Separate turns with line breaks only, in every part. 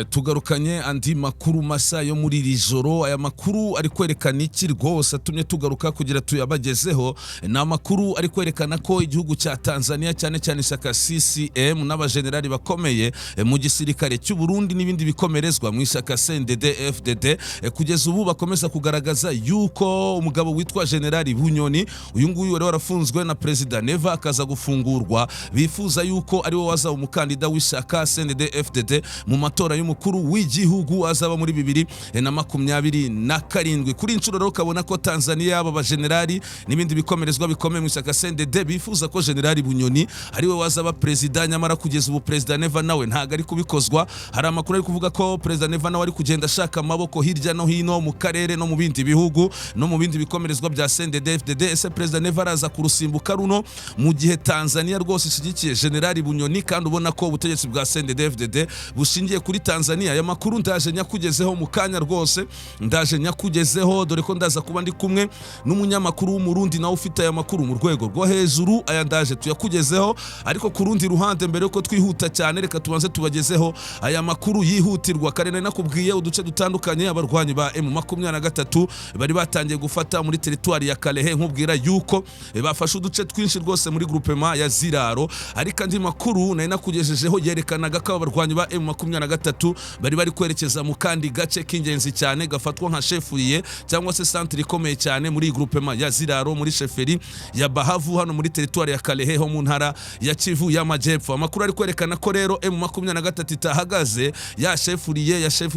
Tugarukanye andi makuru mashya yo muri iri joro. Aya makuru ari kwerekana iki rwose atumye tugaruka kugira tuyabagezeho? Ni amakuru ari kwerekana ko igihugu cya Tanzania, cyane cyane ishyaka CCM n'abajenerali bakomeye mu gisirikare cy'u Burundi n'ibindi bikomerezwa mu ishyaka CNDD FDD, kugeza ubu bakomeza kugaragaza yuko umugabo witwa Generali Bunyoni, uyu nguyu wari warafunzwe na Perezida Neva akaza gufungurwa, bifuza yuko ari we wazaba umukandida w'ishyaka CNDD FDD mu matora y'umukuru w'igihugu azaba muri 2027. Kuri inshuro rero ukabona ko Tanzania, aba bajenerali n'ibindi bikomerezwa bikomeye mu ishyaka CNDD, bifuza ko Generali Bunyoni ari we wazaba perezida. Nyamara kugeza ubu Perezida Neva nawe ntabwo ari kubikozwa. Hari amakuru ari kuvuga ko Perezida Neva nawe ari kugenda ashaka amaboko hirya no hino mu karere no mu bindi bihugu no mu bindi bikomerezwa bya CNDD FDD. Ese Perezida Neva araza kurusimbuka runo mu gihe Tanzania rwose ishyigikiye Generali Bunyoni, kandi ubona ko ubutegetsi bwa CNDD FDD bushingiye kuri Tanzania? Aya makuru ndaje nyakugezeho mu kanya rwose, ndaje nyakugezeho, dore ko ndaza kuba ndi kumwe n'umunyamakuru w'Umurundi nawe ufite aya makuru mu rwego rwo hejuru. Aya ndaje tuyakugezeho, ariko ku rundi ruhande, mbere yuko twihuta cyane, reka tubanze tubagezeho aya makuru yihutirwa. Kare nari nakubwiye uduce dutandukanye abarwanyi ba M23 bari batangiye gufata muri teritwari ya Kalehe, nkubwira yuko bafashe uduce twinshi rwose muri groupement ya Ziraro. Ariko andi makuru nari nakugejejeho yerekanaga ko abarwanyi ba M23 bari kwerekeza mu kandi gace k'ingenzi cyane gafatwa nka chef-lieu cyangwa se centre ikomeye cyane muri groupement ya Ziraro, muri chefferie ya Bahavu, hano muri teritwari ya Kalehe ho mu ntara ya Kivu y'Amajyepfo. Amakuru ari kwerekana ko rero M23 itahagaze ya chef-lieu ya chef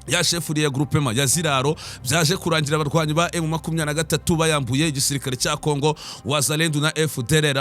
ya chefferie ya groupement ya Ziraro. Byaje kurangira abarwanyi ba M23 bayambuye igisirikare cya Kongo, Wazalendo na FDLR.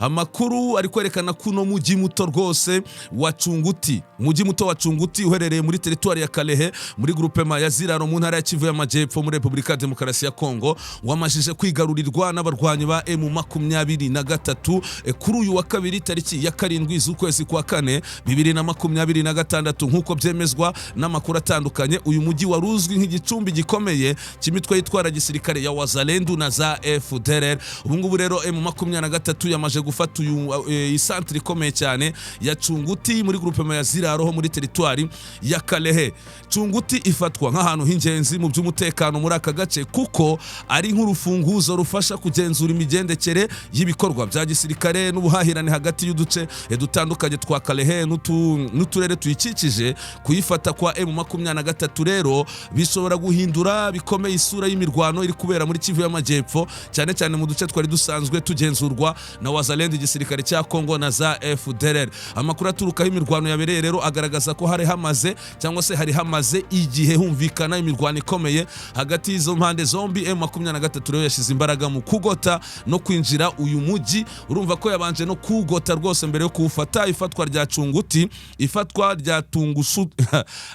Amakuru ari kwerekana ko uno mujyi muto rwose wa Cunguti, umujyi muto wa Cunguti uherereye muri teritwari ya Kalehe, muri groupement ya Ziraro, mu ntara ya Kivu y'Amajyepfo, muri Repubulika ya Demokarasi ya Kongo, wamajije kwigarurirwa n'abarwanyi ba M23 kuri uyu wa kabiri, tariki ya 7 z'ukwezi kwa kane 2026, nk'uko byemezwa n'amakuru atandukanye. Uyu mujyi wari uzwi nk'igicumbi gikomeye cy'imitwe yitwara gisirikare ya Wazalendu na za FDLR. Ubu ngubu rero M23 yamaze gufata uyu isantere ikomeye cyane ya Cunguti muri groupement ya Ziraro ho muri teritwari ya Kalehe. Cunguti ifatwa nk'ahantu h'ingenzi mu by'umutekano muri aka gace, kuko ari nk'urufunguzo rufasha kugenzura imigendekere y'ibikorwa bya gisirikare n'ubuhahirane hagati y'uduce dutandukanye twa Kalehe n'uturere tuyikikije. Kuyifata kwa M23 rero bishobora guhindura bikomeye isura y'imirwano iri kubera muri Kivu y'Amajyepfo, cyane cyane mu duce twari dusanzwe tugenzurwa na Wazalendo, igisirikare cya Kongo na za FDLR. Amakuru aturukaho imirwano yabereye rero agaragaza ko hari hamaze cyangwa se hari hamaze igihe humvikana imirwano ikomeye hagati y'izo mpande zombi. M23 rero yashyize imbaraga mu kugota no kwinjira uyu mujyi. Urumva ko yabanje no kuwugota rwose mbere yo kuwufata. Ifatwa rya Cunguti, ifatwa rya Tungushu,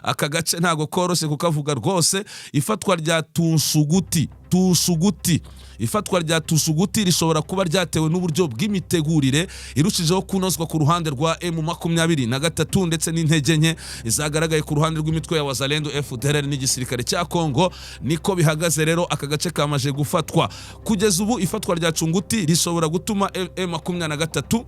aka gace ntago koroshye kukavuga rwose, ifatwa rya Tunsuguti, Tusuguti, ifatwa rya Tusuguti rishobora kuba ryatewe n'uburyo bw'imitegurire irushijeho kunozwa ku ruhande rwa M23 ndetse n'intege nke zagaragaye ku ruhande rw'imitwe ya Wazalendo, FDLR n'igisirikare cya Kongo. Niko bihagaze rero, aka gace kamaje gufatwa. Kugeza ubu ifatwa rya Cunguti rishobora gutuma M23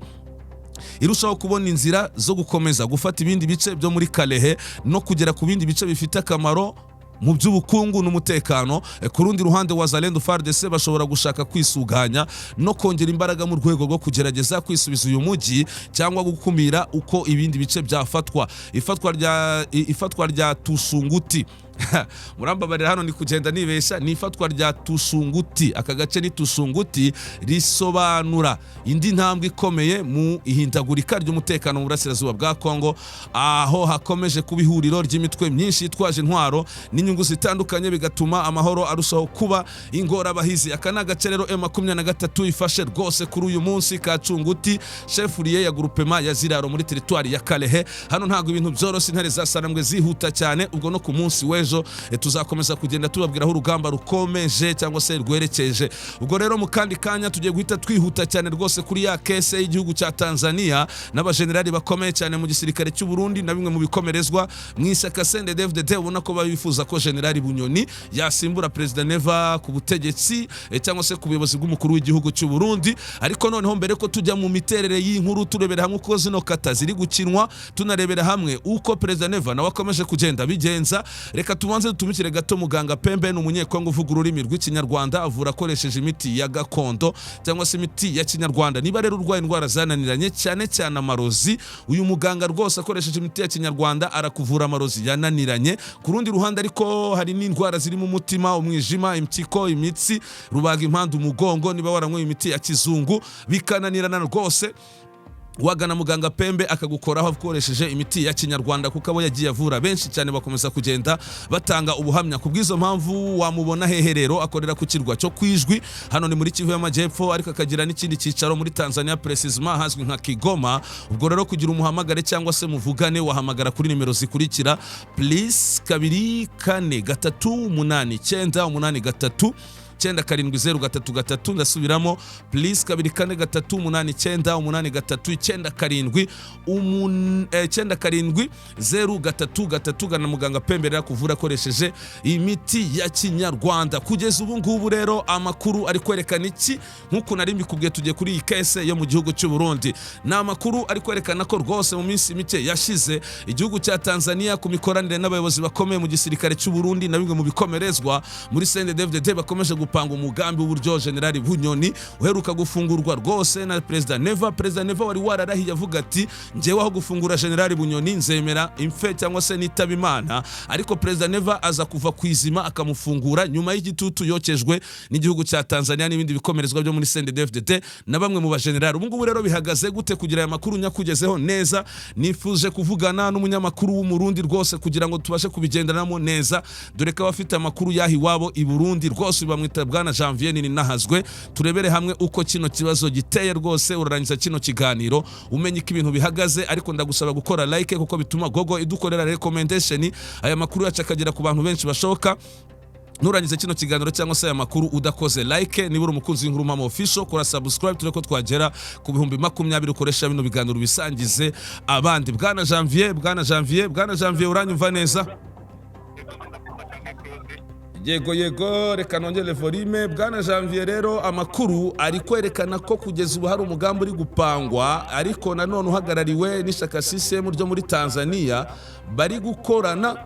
irushaho kubona inzira zo gukomeza gufata ibindi bice byo muri Kalehe no kugera ku bindi bice bifite akamaro mu by'ubukungu n'umutekano. Ku rundi ruhande, Wazalendo, FARDC bashobora gushaka kwisuganya no kongera imbaraga mu rwego rwo kugerageza kwisubiza uyu mujyi cyangwa gukumira uko ibindi bice byafatwa. Ifatwa rya Tusunguti, murambabarira hano ni kugenda nibesha, ni ifatwa rya Tusunguti, aka gace ni Tusunguti, risobanura indi ntambwe ikomeye mu ihindagurika ry'umutekano mu burasirazuba bwa Kongo, aho hakomeje kuba ihuriro ry'imitwe myinshi yitwaje intwaro n'inyungu zitandukanye, bigatuma amahoro arushaho kuba ingorabahizi. Aka ni agace rero M23 ifashe rwose kuri uyu munsi ka Cunguti, chef-lieu ya groupement ya Ziraro muri teritwari ya Kalehe. Hano ntabwo ibintu byoroshye, intare za Sarambwe zihuta cyane. Ubwo no ku munsi w'ejo w'ejo tuzakomeza kugenda tubabwira aho urugamba rukomeje cyangwa se rwerekeje. Ubwo rero mu kandi kanya tugiye guhita twihuta cyane rwose kuri ya case y'igihugu cya Tanzania n'abajenerali bakomeye cyane mu gisirikare cy'u Burundi na bimwe mu bikomerezwa mu ishyaka CNDD-FDD, ubona ko babifuza ko Generali Bunyoni yasimbura Perezida Neva ku butegetsi cyangwa se ku buyobozi bw'umukuru w'igihugu cy'u Burundi. Ariko noneho mbere ko tujya mu miterere y'inkuru, turebera hamwe uko zino kata ziri gukinwa, tunarebera hamwe uko Perezida Neva nawe akomeje kugenda bigenza, reka tubanze dutumikire gato muganga Pembe. Ni umunyekongo uvuga ururimi rw'Ikinyarwanda, avura akoresheje imiti ya gakondo cyangwa se imiti ya kinyarwanda. Niba rero urwaye indwara zananiranye, cyane cyane amarozi, uyu muganga rwose akoresheje imiti ya kinyarwanda arakuvura amarozi yananiranye. Ku rundi ruhande ariko hari n'indwara zirimo umutima, umwijima, impyiko, imitsi, rubaga impande, umugongo. Niba waranyweye imiti ya kizungu bikananirana, rwose wagana muganga Pembe akagukoraho akoresheje imiti ya kinyarwanda, kuko abo yagiye avura benshi cyane bakomeza kugenda batanga ubuhamya. Ku bw'izo mpamvu wamubona hehe rero? Akorera ku kirwa cyo Kwijwi, hano ni muri Kivu y'Amajyepfo, ariko akagira n'ikindi cyicaro muri Tanzania, précisément hazwi nka Kigoma. Ubwo rero kugira umuhamagare cyangwa se muvugane, wahamagara kuri nimero zikurikira: +243 898 397 033. Ndasubiramo: +243 898 3 97 97033. Gana muganga Pembe rero kuvura akoresheje imiti ya kinyarwanda. Kugeza ubu ngubu rero amakuru ari kwerekana iki? Nk'uko nari mbikubwiye, tugiye kuri iyi case yo mu gihugu cy'u Burundi. Ni amakuru ari kwerekana ko rwose mu minsi mike yashize igihugu cya Tanzania, ku mikoranire n'abayobozi bakomeye mu gisirikare cy'u Burundi na bimwe mu bikomerezwa muri CNDD-FDD, bakomeje gupanga umugambi w'uburyo Generali Bunyoni uheruka gufungurwa rwose na Perezida Neva, Perezida Neva wari wararahiye avuga ati: "Njyewe aho gufungura Generali Bunyoni nzemera imfe cyangwa se nitaba Imana", ariko Perezida Neva aza kuva ku izima akamufungura nyuma y'igitutu yokejwe n'igihugu cya Tanzania n'ibindi bikomerezwa byo muri CNDD-FDD na bamwe mu bajenerali. Ubu ngubu rero bihagaze gute? Kugira aya makuru nyakugezeho neza, nifuje kuvugana n'umunyamakuru w'Umurundi rwose kugira ngo tubashe kubigendanamo neza, dore ko abafite amakuru y'aho iwabo i Burundi rwose. Bamwita bwana Janvier Ninahazwe. Turebere hamwe uko kino kibazo giteye. Rwose urarangiza kino kiganiro umenye uko ibintu bihagaze, ariko ndagusaba gukora like kuko bituma Google idukorera recommendation, aya makuru yacu akagera ku bantu benshi bashoboka. Nurangiza kino kiganiro cyangwa se aya makuru udakoze like, niba uri umukunzi w'Inkuru Mpamo Official, kora subscribe, turebe ko twagera ku 20,000. Ukoresha bino biganiro bisangize abandi. Bwana Janvier, bwana Janvier, bwana Janvier, uranyumva neza? Yego, reka nongere volume. Bwana Janvier, rero amakuru ari kwerekana ko kugeza ubu hari umugambi uri gupangwa, ariko nanone uhagarariwe n'ishyaka CCM ryo muri Tanzania, bari gukorana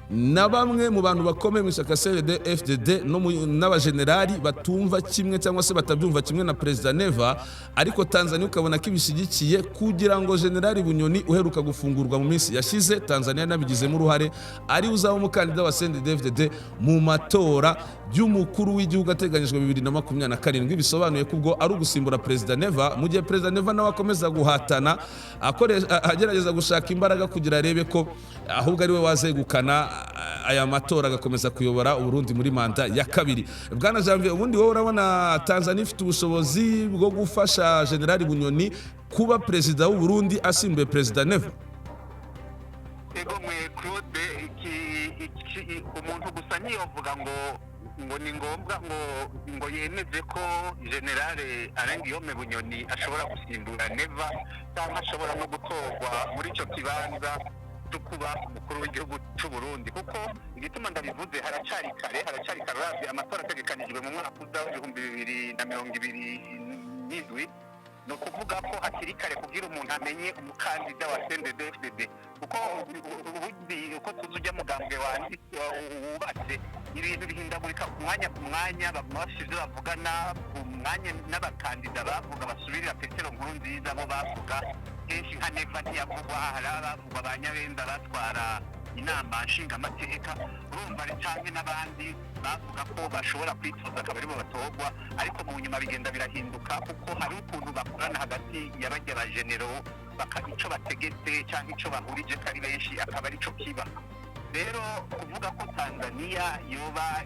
na bamwe mu bantu bakomeye mu ishyaka CNDD FDD no n'abajenerali batumva kimwe cyangwa se batabyumva kimwe na Perezida Neva, ariko Tanzania ukabona ko ibishyigikiye kugira ngo Generali Bunyoni uheruka gufungurwa mu minsi yashize, Tanzania nabigizemo uruhare, ari uzaba umukandida wa CNDD FDD mu matora y'umukuru w'igihugu ateganyijwe 2027. Bisobanuye ko ubwo ari ugusimbura Perezida Neva, mu gihe Perezida Neva nawe akomeza guhatana, agerageza gushaka imbaraga kugira arebe ko ahubwo ari we wazegukana aya matora, agakomeza kuyobora Uburundi muri manda ya kabiri. Bwana Janvier, ubundi wowe urabona Tanzania ifite ubushobozi bwo gufasha Generali Bunyoni kuba perezida w'u Burundi asimbuye Perezida Neva?
Ego mwe Claude, iki umuntu gusa ntiyovuga ngo ni ngombwa ngo yemeze ko Général Alain Guillaume Bunyoni ashobora gusimbura Neva cyangwa ashobora no gutorwa muri icyo kibanza cyo kuba umukuru w'igihugu cy'u Burundi, kuko igituma ndabivuze, haracari kare, haracari kare. Uravye amatora ategekanijwe mu mwaka uza w'2027, ni ukuvuga ko hakiri kare kugira umuntu amenye umukandida wa CNDD-FDD, kuko ubundi uko tuzi ujya mugambwe wubatse, ibintu bihindagurika ku mwanya ku mwanya, baguma bafite ibyo bavugana ku mwanya n'abakandida bavuga basubirira Petero Nkurunziza bo bavuga kenshi nka Neva ntiyavugwa, hari abavugwa ba Nyabenda batwara inama nshingamateka, urumva ari canke n'abandi bavuga ko bashobora kwitoza akaba aribo batorwa, ariko mu nyuma bigenda birahinduka kuko hari ukuntu bakorana hagati ya barya ba généraux, baka ico bategetse canke ico bahurije ko ari benshi akaba arico kiba. Rero kuvuga ko Tanzania yoba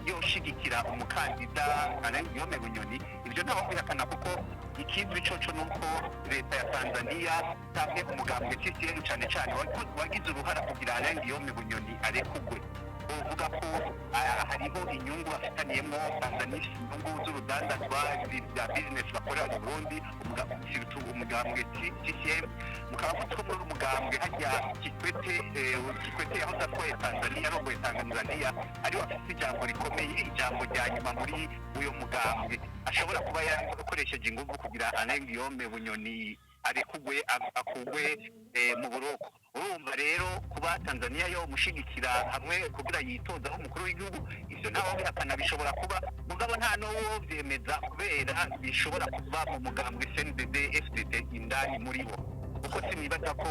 Yoshigikira umukandida Alain Guillaume Bunyoni, ibyo ntawe kwihakana, kuko ikizwi coco ni uko leta ya Tanzania canke umugambwe CCM cane cane wagize uruhara kugira Alain Guillaume Bunyoni arekugwe. Uvuga ko hariho inyungu bafitaniyemo. Tanzania ifite inyungu z'urudandazwa bya business bakorera mu Burundi, surtout umugambwe CCM. Mukaba muzi ko muri uyu mugambwe hajya Kikwete. Kikwete yahoze atwaye Tanzania, arongoye Tanzania, ariwe afite ijambo rikomeye, ijambo rya nyuma muri uyo mugambwe. Ashobora kuba yarakoresheje ingufu kugira Alain Guillaume Bunyoni arekugwe, akugwe mu buroko. Urumva rero, kuba Tanzania yo mushigikira hamwe kugira yitoza aho umukuru w'igihugu, ivyo ntawe bihakana, bishobora kuba, mugabo nta n'uwo vyemeza, kubera bishobora kuva mu mugambwe CNDD FDD indani muri bo, kuko sinibaza ko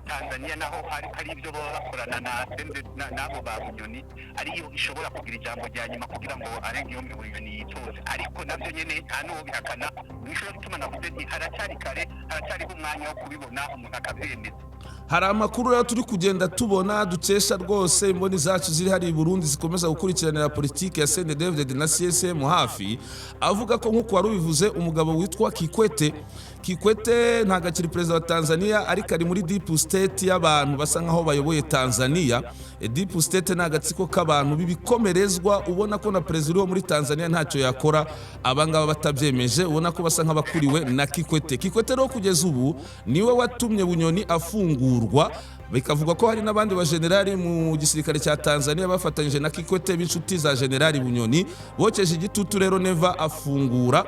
Tanzania, naho hari ibyo baba bakorana na CNDD n'abo ba Bunyoni, ariyo ishobora kugira ijambo rya nyuma kugira ngo Alain Guillaume Bunyoni yitoze. Ariko navyo nyene nta n'uwo bihakana. Nico gituma navuze nti haracyari kare, haracyariho umwanya wo kubibona, umuntu akavyemeza.
Hari amakuru rero turi kugenda tubona, dukesha rwose imboni zacu ziri hari i Burundi, zikomeza gukurikiranira politiki ya CNDD-FDD na CSM hafi, avuga ko, nk'uko wari ubivuze, umugabo witwa Kikwete, Kikwete ntabwo akiri perezida wa Tanzania, ariko ari muri deep state y'abantu basa nkaho bayoboye Tanzania. Deep state ni agatsiko k'abantu b'ibikomerezwa, ubona ko na perezida uriho muri Tanzania ntacyo yakora abangaba batabyemeje. Ubona ko basa nk'abakuriwe na Kikwete. Kikwete rero kugeza ubu niwe watumye Bunyoni afungurwa. Bikavugwa ko hari n'abandi bajenerali mu gisirikare cya Tanzania bafatanyije na Kikwete, b'inshuti za Generali Bunyoni, bokeje igitutu rero Neva afungura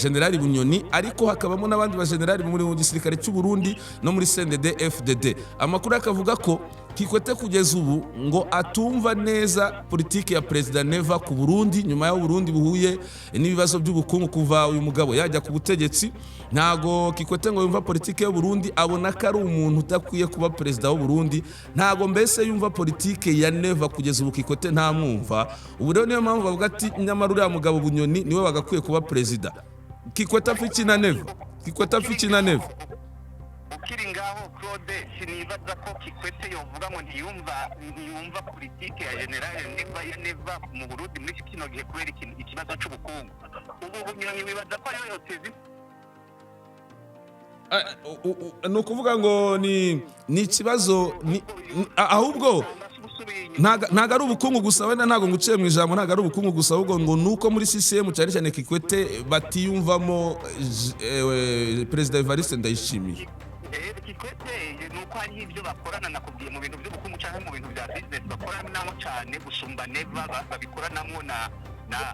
Generali Bunyoni. Ariko hakabamo n'abandi bajenerali muri mu gisirikare cy'u Burundi no muri CNDD FDD. Amakuru akavuga ko Kikwete kugeza ubu ngo atumva neza politiki ya Perezida Neva ku Burundi, nyuma y'aho Burundi buhuye n'ibibazo by'ubukungu kuva uyu mugabo yajya ku butegetsi. Ntago Kikwete ngo yumva politiki y'u Burundi, abona ko ari umuntu udakwiye kuba perezida w'u Burundi. Ntago mbese yumva politiki ya Neva. Kugeza ubu Kikwete ntamwumva. Ubu rero niyo mpamvu bavuga ati nyamara uriya mugabo Bunyoni niwe bagakwiye kuba perezida. Kikwete apfa iki na Neva? Kikwete apfa iki na Neva?
Ukiri ngaho, Claude, sinibaza ko Kikwete yovuga ngo ntiyumva politike ya General Neva, ya Neva mu Burundi muri kino gihe, kubera ikibazo c'ubukungu. Ubu Bunyoni wibaza ko ariyo yoteza
Ni ukuvuga ngo ni ikibazo ahubwo ntago ari ubukungu gusa. Wenda ntabwo nguciye mu ijambo, ntago ari ubukungu gusa, ahubwo ngo ni uko muri CCM, cyane cyane Kikwete, batiyumvamo Perezida Evariste Ndayishimiye.
Kikwete ni uko hariho ibyo bakorana, nakubwiye, mu bintu by'ubukungu cyangwa mu bintu bya business bakoranamo cyane gusumba Neva, babikoranamo na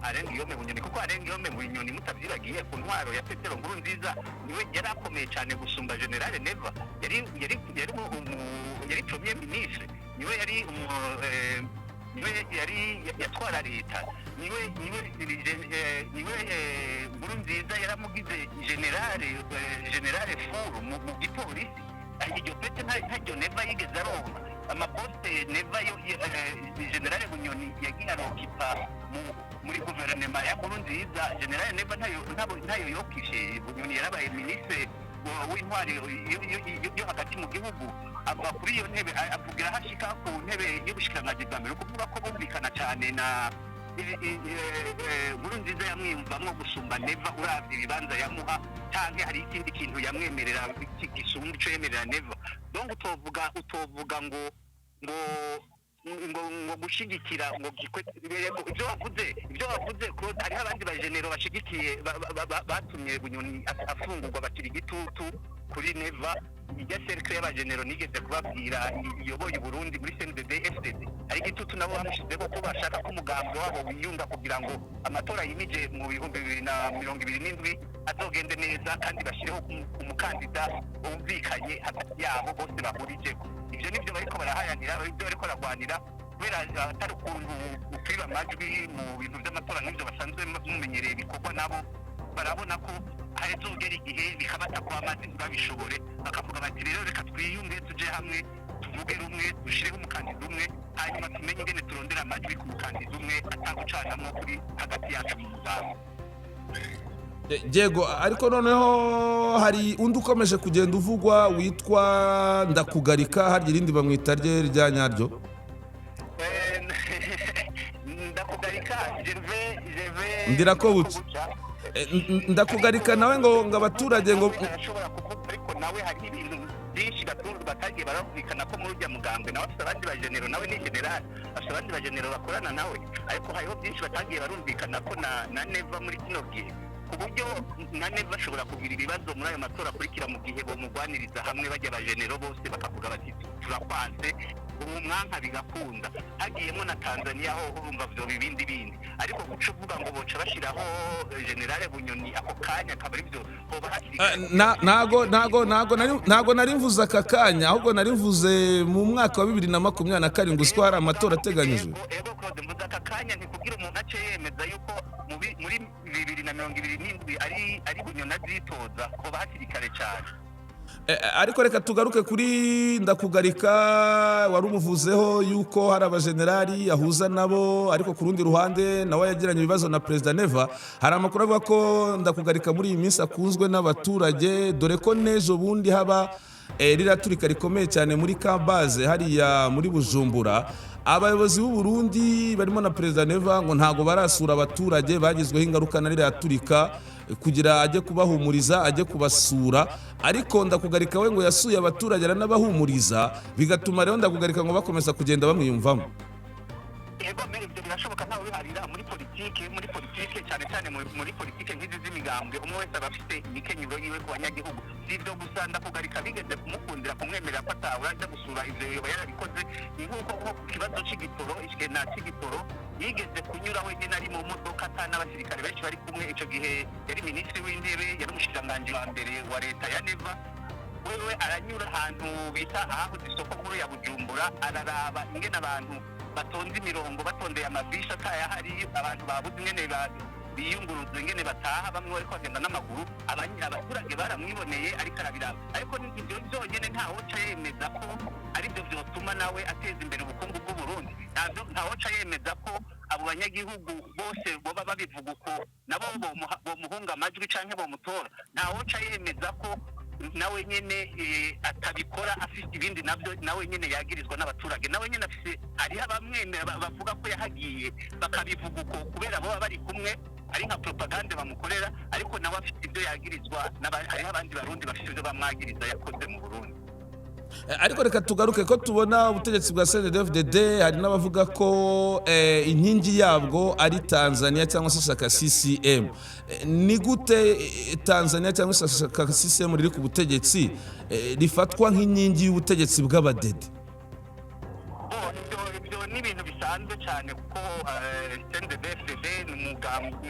Alain Guillaume Bunyoni, kuko Alain Guillaume Bunyoni, mutabyibagiye, ku ntwaro ya Petero Nkurunziza niwe yari akomeye cyane gusumba General Neva. Yari premier ministre, niwe yari niwe yari yatwara leta, niwe Nkurunziza yaramugize general furu mu gipolisi. Iryo pete ntaryo Neva yigeze aronka. Amaposte Neva yo General Bunyoni yagiye arokipa muri guverinoma ya Nkurunziza, General Neva ntayo yokishe. Bunyoni yarabaye ministre w'intwari yo hagati mu gihugu, ava kuri iyo ntebe avugira aho ashika ku ntebe y'ubushikiranganji bwa mbere, ukuvuga ko bumvikana cyane na Nkurunziza, yamwiyumvamwo gusumba Neva, uravye ibibanza yamuha, canke hari ikindi kintu yamwemerera gisumba ico yemerera Neva. Donc utovuga ngo gushigikira ngo Kikwete. Yego, ibyo wavuze Claude, hariho abandi bajenero bashigikiye batumye Bunyoni afungurwa, bakiri igitutu kuri Neva. Ijya cercle y'abajenero nigeze kubabwira iyoboye Burundi muri CNDD FDD, hari igitutu nabo bamushizeho, ko bashaka ko umugambi wabo wiyunga kugira ngo amatora yimije mu 2027 azogende neza, kandi bashyireho umukandida wumvikanye hagati yabo bose bahurijeko. Ibyo nibyo bariko barahayanira, ibyo bariko baragwanira, kubera atari ukuntu ukwiba amajwi mu bintu by'amatora nk'ibyo basanzwe mumenyereye bikorwa. Nabo barabona ko hazogera igihe bikabata kwa amazi, ntibabishobore, bakavuga bati rero reka twiyunge, tuje hamwe, tuvuge rumwe, dushireho umukandida umwe, hanyuma tumenye ingene turondera amajwi ku mukandida umwe, atagucanamwo kuri hagati yacu mu mugambi.
Yego, ariko noneho hari undi ukomeje kugenda uvugwa witwa Ndakugarika, harya irindi bamwita rye rya nyaryo? Ndirakobuca. Ndakugarika nawe ngo abaturage ngo
Arashobora kuvuga, ariko nawe hari ibintu byinshi batagiye barumvikana ko muri ujya mugambwe. Nawe afite abandi bajenero, nawe ni general, afite abandi bajenero bakorana nawe, ariko hariho byinshi batagiye barumvikana ko na Neva muri kino gihe, ku buryo na Neva ashobora kugira ibibazo muri ayo matora akurikira mu gihe bomugwaniriza hamwe bajya abajenero bose bakavuga bati: "Turakwanse." Ubu mwanka bigakunda, hagiyemo na Tanzania ho urumva vyoba ibindi bindi. Ariko guca uvuga ngo boca bashyiraho generale Bunyoni ako kanya, akaba ari byo hoba hakiri kare.
Ntago nari mvuze aka kanya, ahubwo nari mvuze mu mwaka wa 2027, uzi ko hari amatora ateganyijwe.
Ego Claude, mvuze aka kanya ntikugira umuntu ace yemeza yuko muri 2027 ari Bunyoni azitoza, hoba hakiri kare cyane.
Ariko reka tugaruke kuri Ndakugarika. Wari umuvuzeho yuko hari abajenerali ahuza nabo, ariko ku rundi ruhande nawe yagiranye ibibazo na Perezida Neva. Hari amakuru avuga ko Ndakugarika muri iyi minsi akunzwe n'abaturage, dore ko n'ejo bundi haba ririya turika rikomeye cyane muri Kabaze hariya muri Bujumbura. Abayobozi b'u Burundi barimo na Perezida Neva ngo ntago barasura abaturage bagizweho ingaruka na ririya turika kugira ajye kubahumuriza, ajye kubasura. Ariko Ndakugarika we ngo yasuye abaturage aranabahumuriza, bigatuma rero Ndakugarika ngo bakomeza kugenda bamwiyumvamo.
Ego, mbere ibyo birashoboka, ntawe ubiharira. Muri politike, cyane cyane muri politike nk'izi z'imigambwe, umwe wese aba afite imikenyero yiwe ku banyagihugu. Si ibyo gusa, Ndakugarika bigeze kumukundira, kumwemerera ko atahora ajya gusura, ibyo yoba yarabikoze. Ni nk'uko nko ku kibazo c'igitoro, ikena c'igitoro, yigeze kunyura wenyine ari mu modoka ata n'abasirikare benshi bari kumwe. Icyo gihe yari minisitiri w'intebe, yari umushikiranganji wa mbere wa leta ya Neva. Wewe aranyura ahantu bita ahahoze isoko nkuru ya Bujumbura, araraba ingene abantu batonze imirongo, batondeye amabisi atayahari, abantu babuze ingene biyunguruza, ingene bataha, bamwe bariko bagenda n'amaguru. Abaturage baramwiboneye ariko arabiraba. Ariko ibyo byonyene ntawoca yemeza ko aribyo vyotuma nawe ateza imbere ubukungu bw'Uburundi. Ntawoca yemeza ko abo banyagihugu bose boba babivuga uko nabo bomuhunga amajwi canke bomutora. Ntawoca yemeza ko nawe nyene atabikora afite ibindi nabyo nawe nyene yagirizwa n'abaturage. Nawe nyene afise, hariho abamwemera bavuga ko yahagiye, bakabivuga uko kubera baba bari kumwe, ari nka propagande bamukorera, ariko nawe afite ibyo yagirizwa hariho abandi Barundi bafite ibyo bamwagiriza yakoze mu Burundi.
Ariko reka tugaruke ko tubona ubutegetsi bwa CNDD-FDD, hari n'abavuga ko inkingi yabwo ari Tanzania cyangwa se ishyaka CCM. Ni gute Tanzania cyangwa se ishyaka CCM riri ku butegetsi rifatwa nk'inkingi y'ubutegetsi bw'abadede?
Bo, ibyo ni ibintu bisanzwe cyane, kuko CNDD-FDD ni umugambi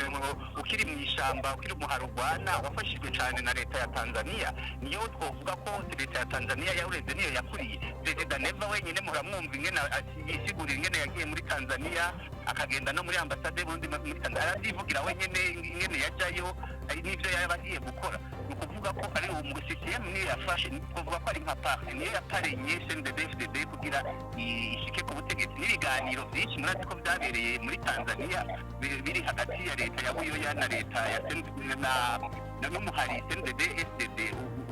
ukiri mu ishyamba, ukiri umuharugwana, wafashijwe cyane na leta ya Tanzania. Niyo twovuga ko leta ya Tanzania yawureze, niyo yakuriye. Perezida Neva wenyine muramwumva ingene yisigurira ingene yagiye muri Tanzania, akagenda no muri ambasade y'Uburundi muri Tanzania, arabyivugira wenyine ingene yajyayo, n'ibyo yaba agiye gukora. Ni ukuvuga ko ari uwo CCM niyo yafashe, twavuga ko ari nka parrain, niyo yaparenye CNDD-FDD kugira ishike ku butegetsi. N'ibiganiro byinshi murazi ko byabereye muri Tanzania, biri hagati ya leta ya Buyoya na leta ya na n'umuhari CNDD FDD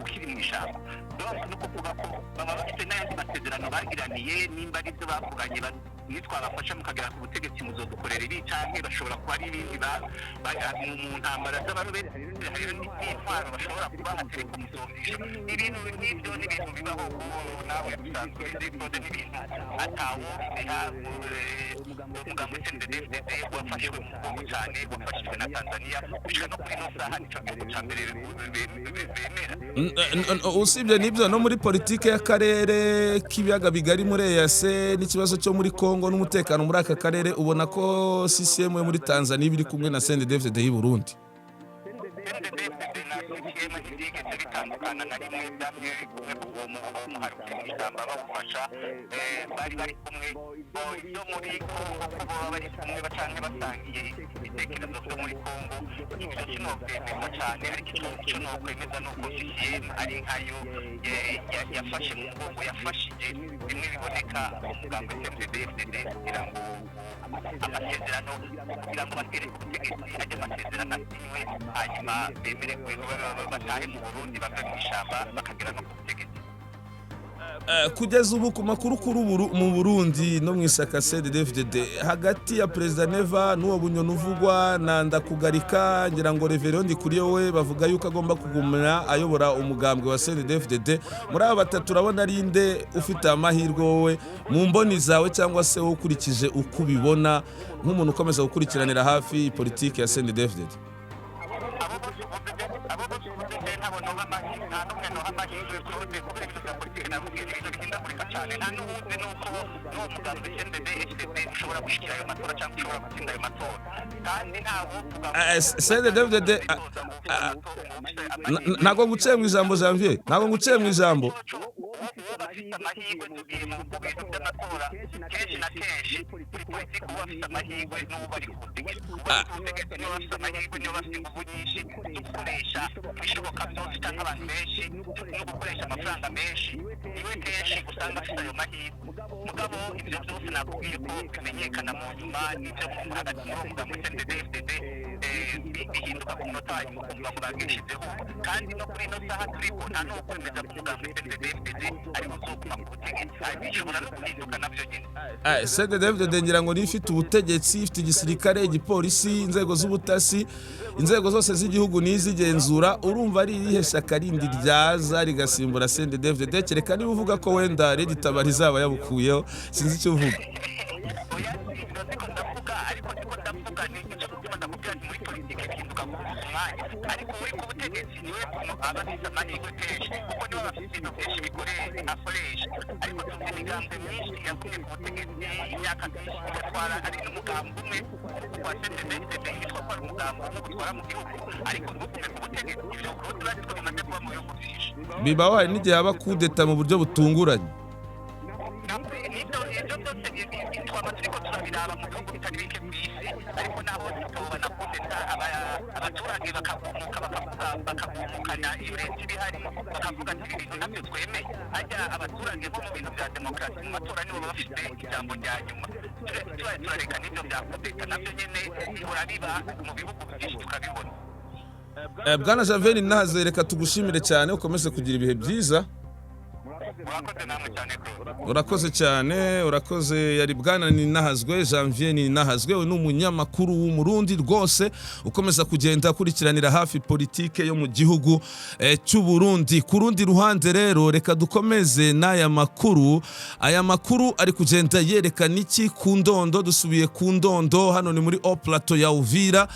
ukiri mu ishyamba. Donc ni ukuvuga ko baba bafite n'ayandi masezerano bagiraniye, nimba ari ibyo bavuganye, nitwabafasha mukagera ku butegetsi muzodukorera ibi, canke bashobora kuba ari ibindi mu ntambara z'abarobere, hariho n'intwaro bashobora kubaha telekomusofisha. Ibintu nk'ibyo ni ibintu bibaho, nawe bisanzwe ubizi, Claude, n'ibintu atawubiha. Umugambi CNDD-FDD wafashwe mu mugongo cyane, wafashijwe na Tanzania gushika no kuri ino saha, nico gihugu ca mbere bemera.
Usibye n'ibyo, no muri politike y'akarere k'ibiyaga bigari, muri EAC, n'ikibazo cyo muri Congo n'umutekano muri aka karere, ubona ko CCM yo muri Tanzania iba iri kumwe na CNDD-FDD y'u Burundi.
CNDD-FDD na CCM ntibyigeze bitandukana na rimwe, byamye biri kumwe kuva uwo muhari mu ishyamba bawufasha, bari kumwe. Bo ibyo muri Congo, ko baba bari kumwe canke basangiye ibitekerezo byo muri Congo, ibyo sinokwemeza cyane. Ariko icyo nokwemeza ni uko CCM ari nkayo yafashe mu mugongo, yafashije bimwe biboneka umugambi CNDD-FDD kugira ngo amasezerano, kugira ngo batere ku butegetsi, ajye amasezerano asinywe, hanyuma bemere batahe mu Burundi, bave mu ishyamba, bakagera no ku butegetsi.
Kugeza ubu ku makuru kuri ubu mu Burundi no mu ishyaka CNDD-FDD, hagati ya Perezida Neva n'uwo Bunyoni uvugwa na Ndakugarika, ngira ngo Reverien Ndikuriyo we bavuga yuko agomba kugumana ayobora umugambwe wa CNDD-FDD. Muri aba batatu urabona ari nde ufite amahirwe, wowe mu mboni zawe, cyangwa se wowe ukurikije uko ubibona nk'umuntu ukomeza gukurikiranira hafi politiki ya CNDD-FDD?
Abo bose uvuze ntabwo noha amahirwe, nta n'umwe noha amahirwe Claude, kubera ibintu bya politiki nakubwiye ni ibintu bihindagurika cyane. Nta n'uwuzi n'uko n'uwo mugambi CNDD FDD ushobora gushyikira ayo matora cyangwa ushobora gutsinda ayo matora, kandi nta wovuga ngo
CNDD-FDD, ntabwo nguciye mu ijambo, Janvier, ntabwo nguciye mu ijambo.
Uwo bafite amahirwe, tugiye mu bintu by'amatora, kenshi na kenshi muri politiki uba bafite amahirwe n'uwo bari ku butegetsi. Uwo bari ku butegetsi nibo bafite amahirwe, nibo bafite ingufu nyinshi zo gukoresha ibishoboka byose cyangwa abantu benshi no gukoresha amafaranga menshi. Niwe kenshi usanga afite ayo mahirwe. Mugabo ibyo byose nakubwiye ko bimenyekana mu nyuma, n'ibyo hagati muri uwo mugambi CNDD FDD bihinduka ku munota wa nyuma, ukumva ngo bagishizeho. Kandi no kuri ino saha turiko, nta n'uwo kwemeza ko umugambi CNDD FDD ari uzoguma ku butegetsi. Bishobora no guhinduka nabyo nyine.
CNDD-FDD ngira ngo niyo ifite ubutegetsi, ifite igisirikare, igipolisi, inzego z'ubutasi, inzego zose z'igihugu n'izigenzura. Urumva ari irihe shyaka rindi ryaza rigasimbura CNDD-FDD, kereka niba uvuga ko wenda Red Tabara izaba yabukuyeho? Sinzi icyo uvuga.
Oya, ibyo siko ndavuga, ariko siko ndavuga ni icyo gutuma ndakubwira nti muri politiki bihinduka ku mwanya, ariko uri ku butegetsi niwe aba afite amahirwe kenshi, kuko niwe aba afite ibintu byinshi akoresha. Ariko tuzi imigambi myinshi yavuye ku butegetsi imyaka myinshi igatwara ari n'umugambi umwe wa CNDD-FDD, yitwa ko ari umugambi umwe utwara mu gihugu, ariko ntugume ku butegetsi. Ibyo turazi ko bimaze kuba mu bihugu byinshi.
Bibaho, hari n'igihe haba kudeta mu buryo butunguranye.
Nibyo, ibyo byose twaba turiko turabiraba mu bihugu bitari bike ku isi, ariko naho tubona kudeta, abaturage bakagumuka, bakavuga, bakagumukana iyo leta iba ihari, bakavuga ati: "Ibi bintu ntabyo twemeye." Hajya abaturage bo mu bintu bya demokarasi, mu matora, nibo baba bafite ijambo rya nyuma. Tubaye turareka n'ibyo bya kudeta, nabyo nyene bihora biba mu bihugu byinshi, tukabibona.
Bwana Janvier Naze, reka tugushimire cyane, ukomeze kugira ibihe byiza.
Murakoze namwe cyane, Claude.
Urakoze cyane, urakoze. Yari bwana Ninahazwe Janvier Ninahazwe, we ni umunyamakuru w'Umurundi rwose ukomeza kugenda akurikiranira hafi politike yo mu gihugu cy'u Burundi. Ku rundi ruhande rero, reka dukomeze n'aya makuru. Aya makuru ari kugenda yerekana iki ku Ndondo? Dusubiye ku Ndondo, hano ni muri Plateau ya Uvira.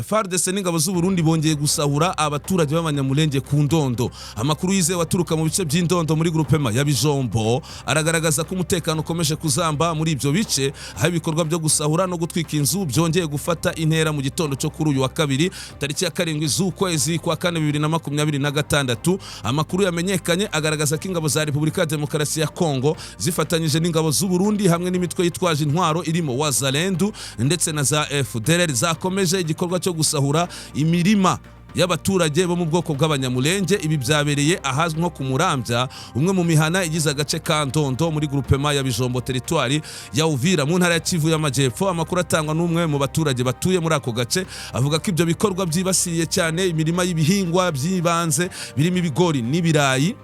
FARDC n'ingabo z'u Burundi bongeye gusahura abaturage b'Abanyamulenge ku Ndondo. Amakuru yizewe aturuka mu bice by'Indondo muri groupement ya Bijombo aragaragaza ko umutekano ukomeje kuzamba muri ibyo bice, aho ibikorwa byo gusahura no gutwika inzu byongeye gufata intera mu gitondo cyo kuri uyu wa kabiri, tariki ya 7 z'ukwezi kwa kane 2026. Amakuru yamenyekanye agaragaza ko ingabo za Repubulika ya Demokarasi ya Kongo zifatanyije n'ingabo z'u Burundi hamwe n'imitwe yitwaje intwaro irimo Wazalendu ndetse na za FDLR zakomeje igikorwa cyo gusahura imirima y'abaturage bo mu bwoko bw'Abanyamulenge. Ibi byabereye ahazwi nko ku Murambya, umwe mu mihana igize agace ka Ndondo muri groupement ya Bijombo, teritwari ya Uvira, mu ntara ya Kivu y'Amajyepfo. Amakuru atangwa n'umwe mu baturage batuye muri ako gace avuga ko ibyo bikorwa byibasiriye cyane imirima y'ibihingwa by'ibanze birimo ibigori n'ibirayi,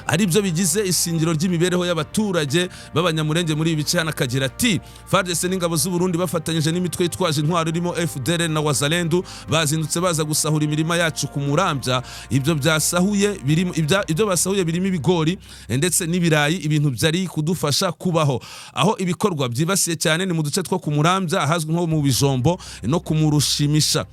ari byo bigize ishingiro ry'imibereho y'abaturage b'Abanyamurenge muri ibi bice. Hano akagira ati: "FARDC n'ingabo z'u Burundi bafatanyije n'imitwe yitwaje intwaro irimo FDLR na Wazalendu bazindutse baza gusahura imirima yacu ku Murambya. Ibyo byasahuye birimo ibyo basahuye birimo ibigori ndetse n'ibirayi, ibintu byari kudufasha kubaho. Aho ibikorwa byibasiye cyane ni mu duce two ku Murambya, ahazwi nko mu Bijombo, no kumurushimisha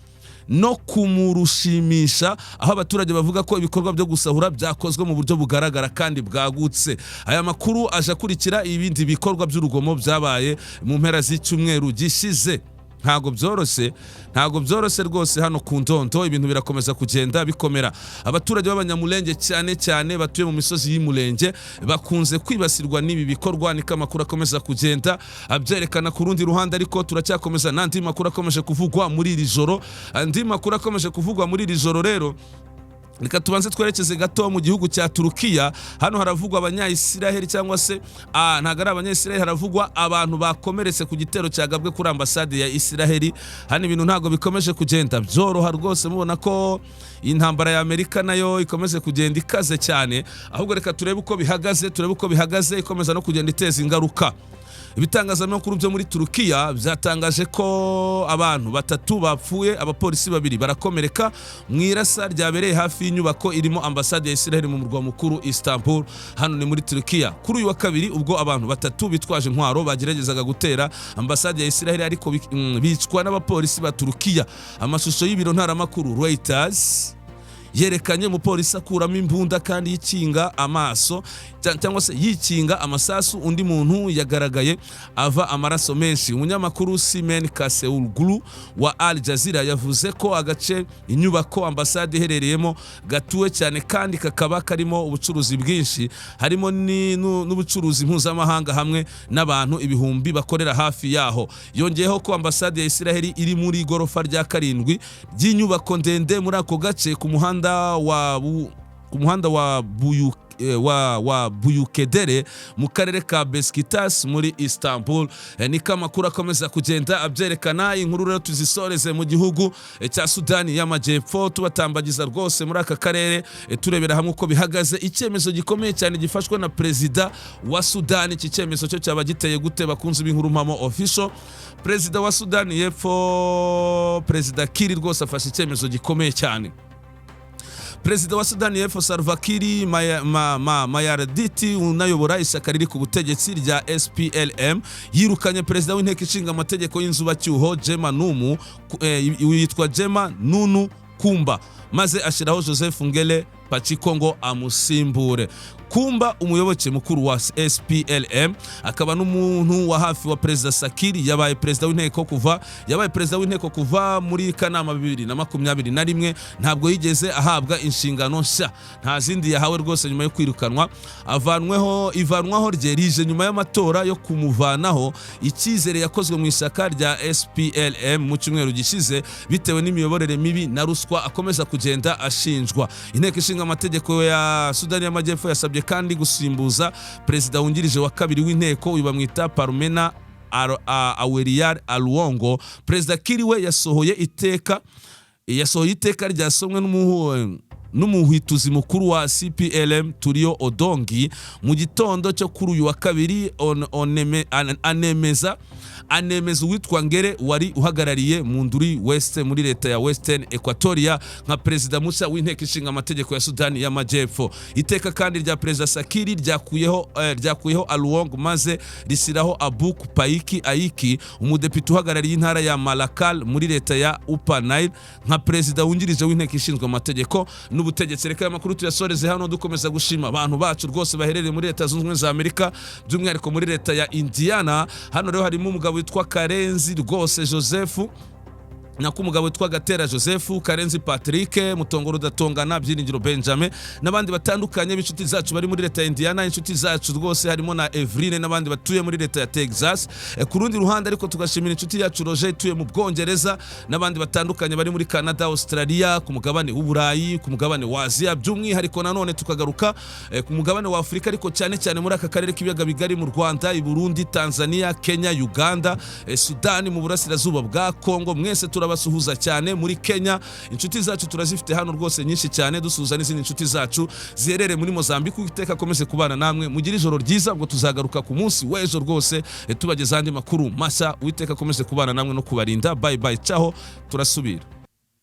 no kumurushimisha, aho abaturage bavuga ko ibikorwa byo gusahura byakozwe mu buryo bugaragara kandi bwagutse. Aya makuru aje akurikira ibindi bikorwa by'urugomo byabaye mu mpera z'icyumweru gishize. Ntabwo byoroshye, ntabwo byoroshye rwose. Hano ku Ndondo ibintu birakomeza kugenda bikomera. Abaturage b'Abanyamulenge, cyane cyane batuye mu misozi y'Imulenge, bakunze kwibasirwa n'ibi bikorwa, niko amakuru akomeza kugenda abyerekana. Ku rundi ruhande ariko, turacyakomeza n'andi makuru akomeje kuvugwa muri iri joro. Andi makuru akomeje kuvugwa muri iri joro rero Reka tubanze twerekeze gato mu gihugu cya Turukiya. Hano haravugwa Abanyayisiraheli, cyangwa se ntabwo ari Abanyayisiraheli, haravugwa abantu bakomeretse ku gitero cyagabwe kuri ambasade ya Isiraheli. Hano ibintu ntabwo bikomeje kugenda byoroha rwose, mubona ko intambara ya Amerika nayo ikomeje kugenda ikaze cyane. Ahubwo reka turebe uko bihagaze, turebe uko bihagaze, ikomeza no kugenda iteza ingaruka. Ibitangazamakuru byo muri Turukiya byatangaje ko abantu batatu bapfuye, abapolisi babiri barakomereka mu irasa ryabereye hafi y'inyubako irimo ambasade ya Israel mu murwa mukuru Istanbul. Hano ni muri Turukiya kuri uyu wa kabiri, ubwo abantu batatu bitwaje intwaro bageragezaga gutera ambasade ya Israel, ariko bicwa n'abapolisi ba Turukiya. Amashusho y'ibiro ntaramakuru Reuters yerekanye umupolisi akuramo imbunda kandi yikinga amaso cyangwa se yikinga amasasu. Undi muntu yagaragaye ava amaraso menshi. Umunyamakuru Simen Kaseulgulu wa Al Jazeera yavuze ko agace inyubako ambasade iherereyemo gatuwe cyane kandi kakaba karimo ubucuruzi bwinshi, harimo n'ubucuruzi mpuzamahanga hamwe n'abantu ibihumbi bakorera hafi yaho. Yongeyeho ko ambasade ya Isiraheli iri muri igorofa rya karindwi ry'inyubako ndende muri ako gace, ku muhanda wa Buyukedere mu karere ka Besiktas muri Istanbul. Niko amakuru akomeza kugenda abyerekana. Inkuru rero tuzisoreze mu gihugu cya Sudani y'Amajyepfo, tubatambagiza rwose muri aka karere, turebera hamwe uko bihagaze. Icyemezo gikomeye cyane gifashwe na perezida wa Sudani. Iki cyemezo cyo cyaba giteye gute, bakunzi b'Inkuru Mpamo Official? Perezida wa Sudani y'Epfo, Perezida Kiri, rwose afashe icyemezo gikomeye cyane. Perezida wa Sudani y'Epfo Salva Kiir Mayardit, unayobora ishyaka riri ku butegetsi rya SPLM, yirukanye perezida w'inteko ishinga amategeko y'inzubacyuho Jema Numu, yitwa Jema Nunu Kumba, maze ashyiraho Joseph Ngele Paciko ngo amusimbure. Kumba, umuyoboke mukuru wa SPLM akaba n'umuntu wa hafi wa Perezida Sakiri, yabaye perezida w'inteko kuva muri Kanama 2021. Ntabwo yigeze ahabwa inshingano nshya, nta zindi yahawe rwose nyuma yo kwirukanwa. Avanweho, ivanwaho rye rije nyuma y'amatora yo kumuvanaho icyizere yakozwe mu ishyaka rya SPLM mu cyumweru gishize, bitewe n'imiyoborere mibi na ruswa akomeza kugenda ashinjwa. Inteko ishinga amategeko ya Sudani y'Amajyepfo yasabye kandi gusimbuza perezida wungirije wa kabiri w'inteko, uyu bamwita Parmena Awerial Aluongo. Perezida Kiriwe yasohoye iteka ryasomwe n'umuhwituzi mukuru wa CPLM Turiyo Odongi mu gitondo cyo kuri uyu wa kabiri, anemeza uwitwa Ngere wari uhagarariye Munduri West muri leta ya Western Equatoria nka perezida mushya w'inteko ishinga amategeko ya Sudani y'Amajyepfo. Iteka kandi rya Perezida Sakiri ryakuyeho Aluong maze rishyiraho Abuk Paiki Aiki, umudepite uhagarariye intara ya Malakal muri leta ya Upper Nile, nka perezida wungirije w'inteko ishinzwe amategeko n'ubutegetsi. Reka aya makuru tuyasoreze hano, dukomeza gushima abantu bacu rwose baherereye muri Leta Zunze Ubumwe za Amerika, by'umwihariko muri leta ya Indiana. Hano rero harimo umugabo witwa Karenzi rwose Joseph, nako umugabo witwa Gatera Joseph, Karenzi Patrick, Mutongo Rudatongana, Byiringiro Benjamin n'abandi batandukanye b'inshuti zacu bari muri leta ya Indiana. Inshuti zacu rwose harimo na Evrine n'abandi batuye muri leta ya Texas. Ku rundi ruhande ariko tugashimira inshuti yacu Roger ituye mu Bwongereza n'abandi batandukanye bari muri Canada, Australia, ku mugabane w'Uburayi, ku mugabane wa Aziya, by'umwihariko nanone tukagaruka ku mugabane wa Afurika, ariko cyane cyane muri aka karere k'ibiyaga bigari, mu Rwanda, i Burundi, Tanzania, Kenya, Uganda, Sudani, mu burasirazuba bwa Kongo. Mwese turabasuhuza cyane. Muri Kenya inshuti zacu turazifite hano rwose nyinshi cyane, dusuhuza n'izindi nshuti zacu ziherereye muri Mozambique. Uwiteka akomeze kubana namwe, mugire ijoro ryiza. Ubwo tuzagaruka ku munsi w'ejo rwose, tubageza andi makuru mashya. Uwiteka akomeze kubana namwe no kubarinda. Bye bye, ciao, turasubira.